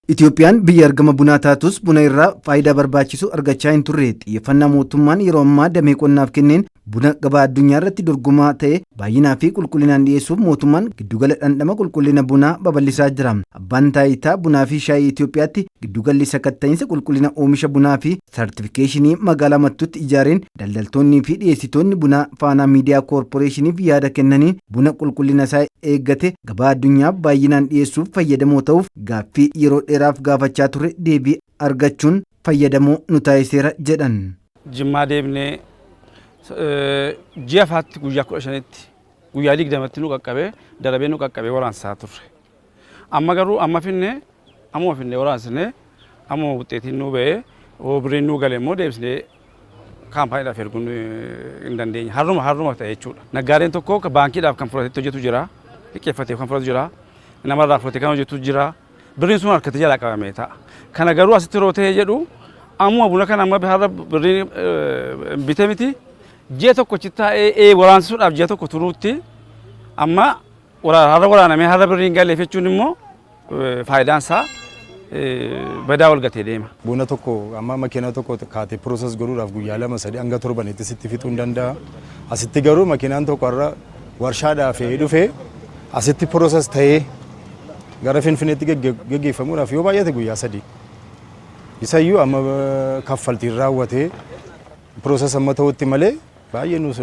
Itoophiyaan biyya argama bunaa taatus buna irraa faayidaa barbaachisu argachaa hin turre. Xiyyeeffannaa mootummaan yeroo ammaa damee qonnaaf kenneen buna gabaa addunyaa irratti dorgomaa ta'e baay'inaa fi qulqullinaan dhiyeessuuf mootummaan giddugala dhandhama qulqullina bunaa babal'isaa jira. Abbaan taayitaa bunaa fi shaayii Itoophiyaatti giddugalli sakatta'iinsa qulqullina oomisha bunaa fi sartifikeeshinii magaalaa Mattuutti ijaareen daldaltoonnii fi dhiyeessitoonni bunaa Faanaa Miidiyaa Koorporeeshiniif yaada kennaniin buna qulqullina isaa eeggate gabaa addunyaaf baay'inaan dhiyeessuuf fayyadamoo ta'uuf gaaffii yeroo dheeraaf gaafachaa turre deebii argachuun fayyadamoo nu taasiseera jedhan. Jimmaa deemnee ji'a faatti guyyaa 15tti, guyyaa 20tti nu qaqqabee, darabee nu qaqqabee waraansaa turre. Amma garuu amma finnee, ammuma finnee waraansnee, ammuma wuxxeetiin nu ba'ee, hoo birriin nu gale immoo deebisnee kaampaaniidhaaf erguun hin dandeenye. Harruma harruma ta'e jechuudha. Naggaadeen tokko baankiidhaaf kan fudhatetti hojjetu jira. Liqeeffatee kan fudhatu jira. Namarraa fudhatee kan hojjetu jira. Birriin sun harkatti jalaa qabamee ta'a. Kana garuu asitti yeroo ta'e jedhu, ammuma buna kana amma har'a birriin bite miti, ji'a tokko achi taa'ee waraansisuudhaaf ji'a tokko turuutti, amma har'a waraanamee har'a birriin galeef jechuun immoo faayidaan isaa badaa wal gatee deema. Buna tokko amma makiinaa tokko kaatee process godhuudhaaf guyyaa 2, 3 hanga torbanitti sitti fixuu hin danda'a. Asitti garuu makiinaan tokko har'a warshaadhaa fe'ee dhufee asitti process ta'ee gara Finfinneetti geggeeffamuudhaaf yoo baay'ate guyyaa 3. Isayyuu amma kaffaltiin raawwatee process amma ta'utti malee baay'ee nu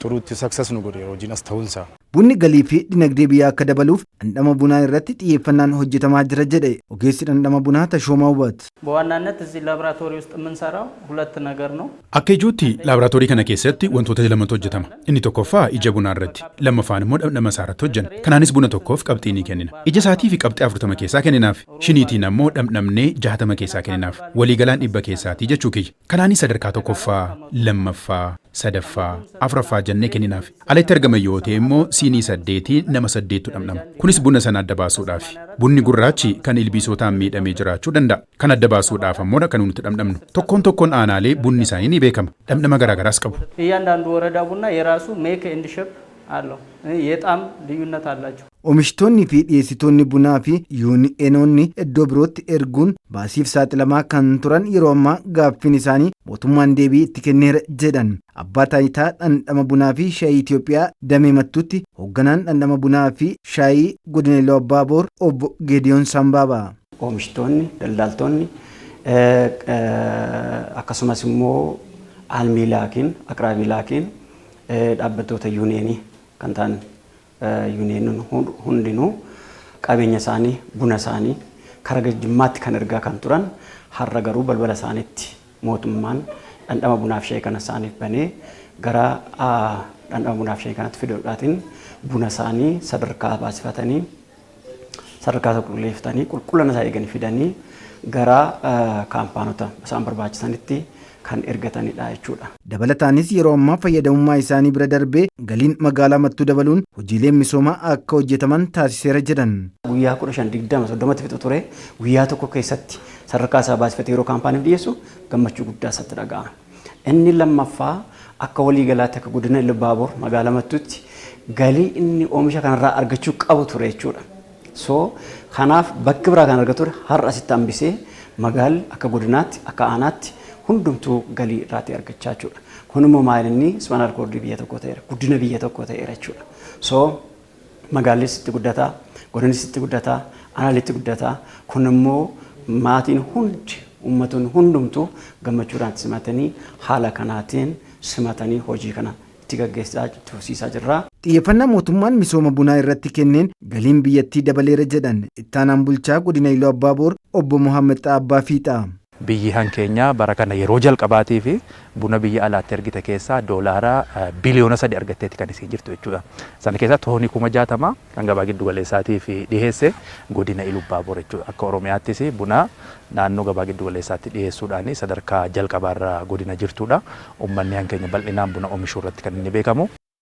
xuruutti success nu godhe hojiin as ta'uunsaa. Bunni galii fi dinagdee biyyaa akka dabaluuf dhandhama bunaa irratti xiyyeeffannaan hojjetamaa jira jedhe ogeessi dhandhama bunaa Tashoomaa Hubat. በዋናነት እዚህ ላቦራቶሪ ውስጥ የምንሰራው ሁለት ነገር ነው። Akka ijootti laaboraatoorii kana keessatti wantoota lamatu hojjetama. Inni tokkoffaa ija bunaa irratti, lammaffaan immoo dhandhama isaa irratti hojjenna. Kanaanis buna tokkoof qabxii ni kennina. Ija isaatii fi qabxii 40 keessaa kenninaaf. Shiniitiin ammoo dhamdhamnee 60 keessaa kenninaaf. Waliigalaan 100 keessaatii jechuu kiyya. Kanaanis sadarkaa tokkoffaa, lammaffaa, sadaffaa, afuraffaa jennee kenninaaf. Alatti argama yoo ta'e immoo siinii saddeetii nama saddeettu dhamdhama. Kunis buna sana adda baasuudhaaf. Bunni gurraachi kan ilbiisotaan miidhamee jiraachuu danda'a. Kan adda baasuudhaaf ammoo kan nuti dhamdhamnu. Tokkoon tokkoon aanaalee bunni isaanii ni beekama. Dhamdhama garaagaraas qabu. እያንዳንዱ ወረዳ ቡና የራሱ ሜክ ኤንድ ሼፕ አለው። የጣም ልዩነት አላቸው። Oomishtoonni fi dhiyeessitoonni bunaa fi yuuni'eenoonni iddoo birootti erguun baasiif saaxilamaa kan turan yeroo ammaa gaaffiin isaanii mootummaan deebii itti kenneera jedhan. Abbaa taayitaa dhandhama bunaa fi shaayii Itoophiyaa damee Mattuutti hoogganaan dhandhama bunaa fi shaayii godina Iluu Abbaaboor obbo Geediyoon Sambaabaa. Oomishtoonni, daldaltoonni, akkasumas immoo አልሚ ላኪን, አቅራቢ ላኪን, dhaabbattoota yuuniyeenii kan ta'an yuuniyeeniin hundinuu qabeenya isaanii, buna isaanii karaa Jimmaatti kan ergaa kan turan, har'a garuu balbala isaaniitti mootummaan dhandhama bunaaf shaayii kana isaaniif banee gara dhandhama bunaaf shaayii kanatti fiduudhaatiin buna isaanii sadarkaa baasifatanii, sadarkaa isa qulqulleeffatanii, qulqullina isaa eeganii fidanii gara kaampaanota isaan barbaachisanitti kan ergatanidha jechuudha. Dabalataanis yeroo ammaa fayyadamummaa isaanii bira darbee galiin magaalaa Mattuu dabaluun hojiileen misoomaa akka hojjetaman taasiseera jedhan. Guyyaa 15, 20, 30tti fixu ture guyyaa tokko keessatti sadarkaa isaa baasifatee yeroo kaampaaniif dhiyeessu gammachuu guddaa isatti dhaga'ama. Inni lammaffaa, akka waliigalaatti akka godina Iluu magaalaa Mattuutti galii inni oomisha kanarraa argachuu qabu ture jechuudha. So kanaaf bakki biraa kan argatu har'a asitti hambisee magaalli akka godinaatti, akka aanaatti hundumtuu galii irraatii argachaa jechuudha. Kun immoo maal, inni spinal cordii biyya tokko ta'eera, guddina biyya tokko ta'eera jechuudha. So magaallis itti guddataa, godinis itti guddataa, aanaan itti guddataa. Kun immoo maatiin hundi, uummatonni hundumtuu gammachuudhaan simatanii, haala kanaatiin simatanii hojii kana itti gaggeessaa, itti fufsiisaa jirra. Xiyyeeffannaa mootummaan misooma bunaa irratti kenneen galiin biyyattii dabaleera jedhan ittaanaan bulchaa godina Iluu Abbaaboor obbo Muhammad Abbaa Fiixaa. Biyyi han keenya bara kana yeroo jalqabaatii fi buna biyya alaatti ergite keessaa doolaara biliyoona 3 argatteetti kan isiin jirtu jechuudha. Sana keessaa toonii 60,000 kan gabaa giddu galeessaatii fi dhiheesse godina Iluu Abbaaboor jechuudha. Akka Oromiyaattis buna naannoo gabaa giddu galeessaatti dhiheessuudhaan sadarkaa jalqabaarra godina jirtudha. Uummanni han keenya bal'inaan buna oomishuu irratti kan inni beekamu.